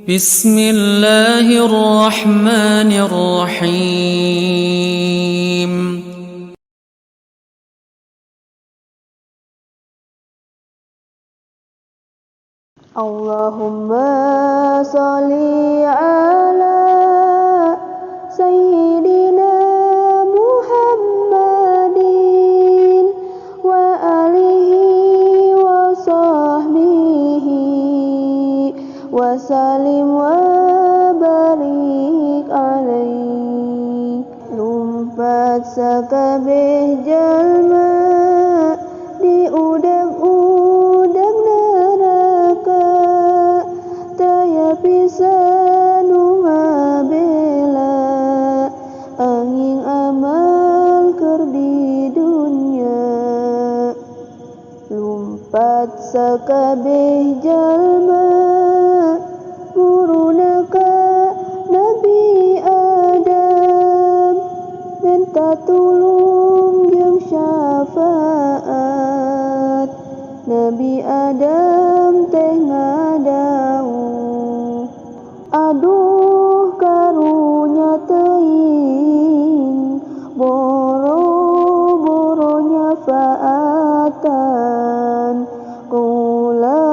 بسم الله الرحمن الرحيم. اللهم صل على سيدنا محمد وآله وصحبه وسلم وبارك عليه. Lumpat sakabeh jalma di udeg-udeg neraka, taya pisan nu ngabela angin amal keur di dunya. Lumpat sakabeh jalma muruna ka Nabi Adam, minta tulung jeung syafaat. Nabi Adam teh ngadawuh, aduh karunya teuing, boro-boro nyafaatan, kula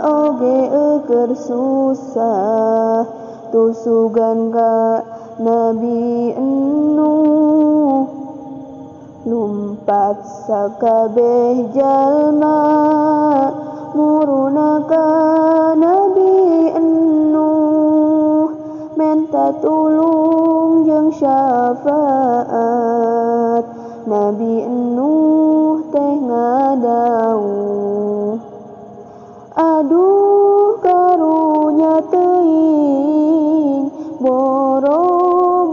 oge eukeun susah, tusugan ka Nabi Nuh. Lumpat sakabeh jalma muruna ka Nabi Nuh, menta tulung jeung syafaat. Nabi Nuh teh ngadawuh, aduh karunya teuing, boro-boro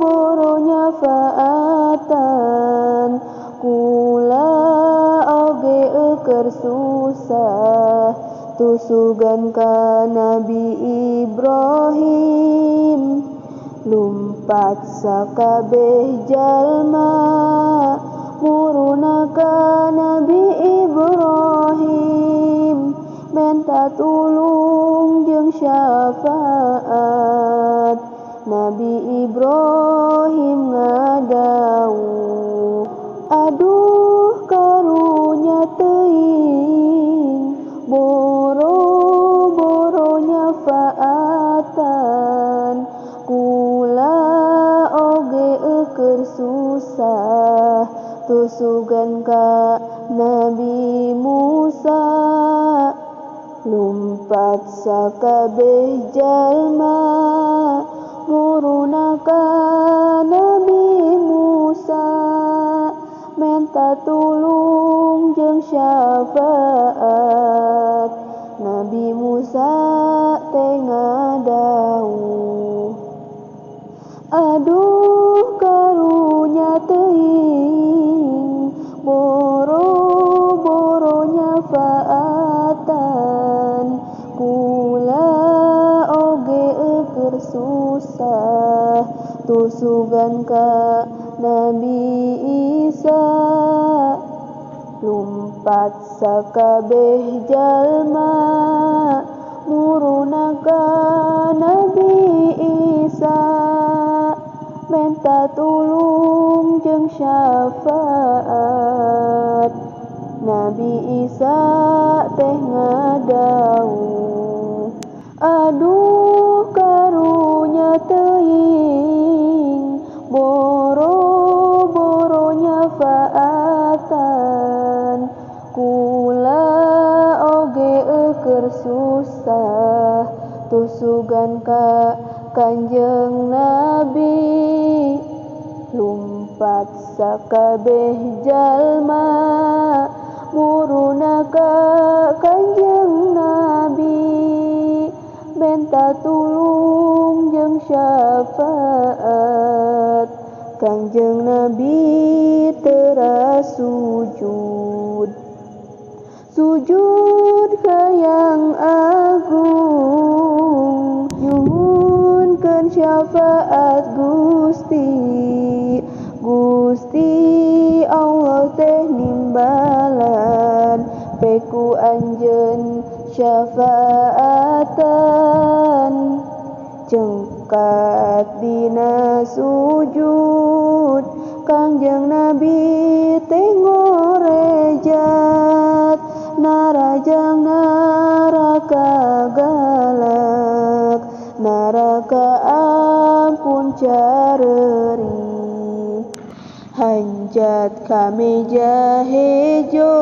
nyafaatan, kula oge eukeun susah, tusugan ka Nabi Ibrahim. Lumpat sakabeh jalma muruna ka Nabi Ibrahim, menta tulung jeung syafaat. Nabi Ibrahim ngadawuh, aduh karunya teuing, boro-boro nyafaatan, kula oge eukeun susah, tusugan ka Nabi Musa. Lumpat sakabeh jalma muruna ka Nabi Musa, menta tulung jeung syafaat. Nabi Musa teh ngadawuh, aduh karunya teuing, boro-boro nyafaatan, kula oge eukeun susah, tusugan ka Nabi Isa. Lumpat sakabeh jalma muruna ka Nabi Isa, menta tulung jeung syafaat. Nabi Isa teh ngadawuh, aduh karunya teuing, boro-boro nyafaatan, kula oge eukeun susah, tusugan ka Kanjeng Nabi. Lumpat sakabeh jalma muruna ka Kanjeng Nabi, menta tulung jeung syafaat. Kanjeng Nabi teras sujud, sujud hayang agung, nyuhunkeun syafaat Gusti. Gusti Allah teh nimbalan, peku anjeun syafaatan. Cengkat dina sujud Kangjeng Nabi teh ngorejat, narajang neraka galak, neraka ampun careuri. Hanjat ka meja hejo